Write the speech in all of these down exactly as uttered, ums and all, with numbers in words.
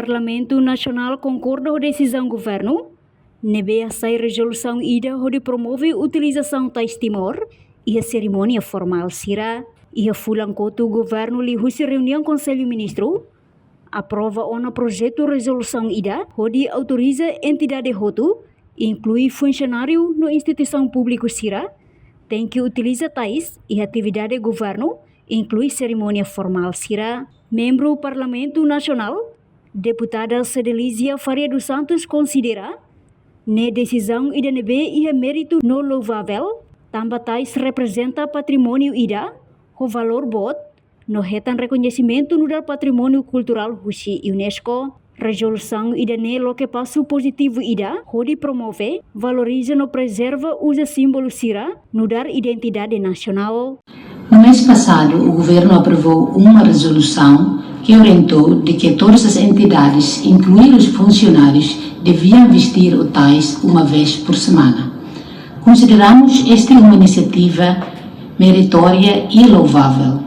Parlamentu Nasionál konkorda ho desizaun governu ne'ebé hasai rezolusaun ida hodi promove utilizasaun tais Timor iha serimónia formál sira. Iha fulan kotuk governu liuhusi reuniaun Konsellu Ministru aprova ona projetu rezolusaun ida hodi autoriza entidade hotu, inklui funsionáriu no instituisaun públiku sira, tenke utiliza tais iha atividade governu, inklui serimónia formál sira. Membru Parlamentu Nasionál, Deputada Cedelizia Faria dos Santos konsidera ne'e desizaun ida ne'ebé iha méritu no louvavel, tanba tais reprezenta patrimóniu ida ho valór boot no hetan rekoñesimentu nu'udar patrimóniu kulturál husi UNESCO. Rezolusaun ida-ne'e loke pasu pozitivu ida hodi promove, valoriza no prezerva uza símbolu sira nu'udar identidade nasionál. No mês passado, o governo aprovou uma resolução que orientou de que todas as entidades, incluindo os funcionários, deviam vestir o tais uma vez por semana. Consideramos esta uma iniciativa meritória e louvável,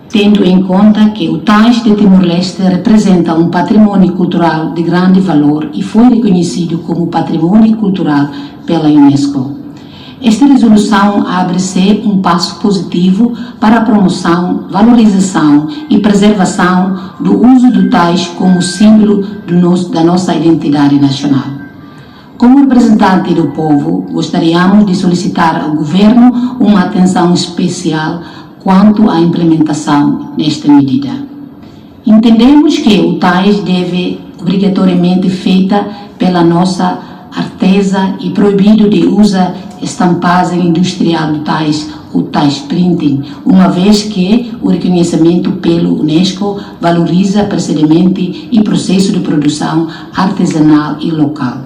tendo em conta que o tais de Timor-Leste representa um património cultural de grande valor e foi reconhecido como património cultural pela UNESCO. Esta resolução abre-se um passo positivo para a promoção, valorização e preservação do uso do tais como símbolo do nos-, da nossa identidade nacional. Como representante do povo, gostaríamos de solicitar ao governo uma atenção especial quanto à implementação desta medida. Entendemos que o tais deve obrigatoriamente feita pela nossa artesa e proibido de usa estampagem industrial do tais ou tais printing, uma vez que o reconhecimento pelo UNESCO valoriza procedimento e processo de produção artesanal e local.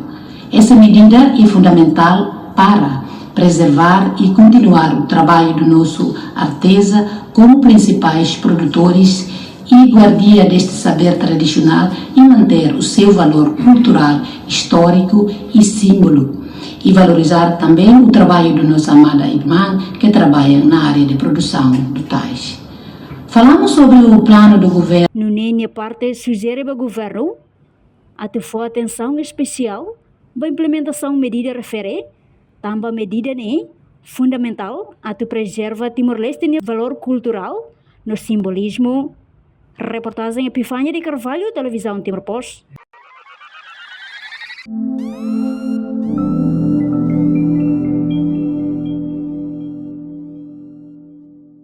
Essa medida é fundamental para preservar e continuar o trabalho do nosso artesa como principais produtores e guardia deste saber tradicional e manter o seu valor cultural, histórico e símbolo, e valorizar também o trabalho do nossa amada irmã que trabalha na área de produção do tais. Falamos sobre o plano do governo. Nune'e nia parte sujere ba governu atu fó atensaun espesiál ba implementasaun medida refere, tanba medida ne'e fundamentál atu prezerva Timor-Leste nia valór kulturál no simbolizmu. Reportajen Epifania de Carvalho, Televizaun Timor Post.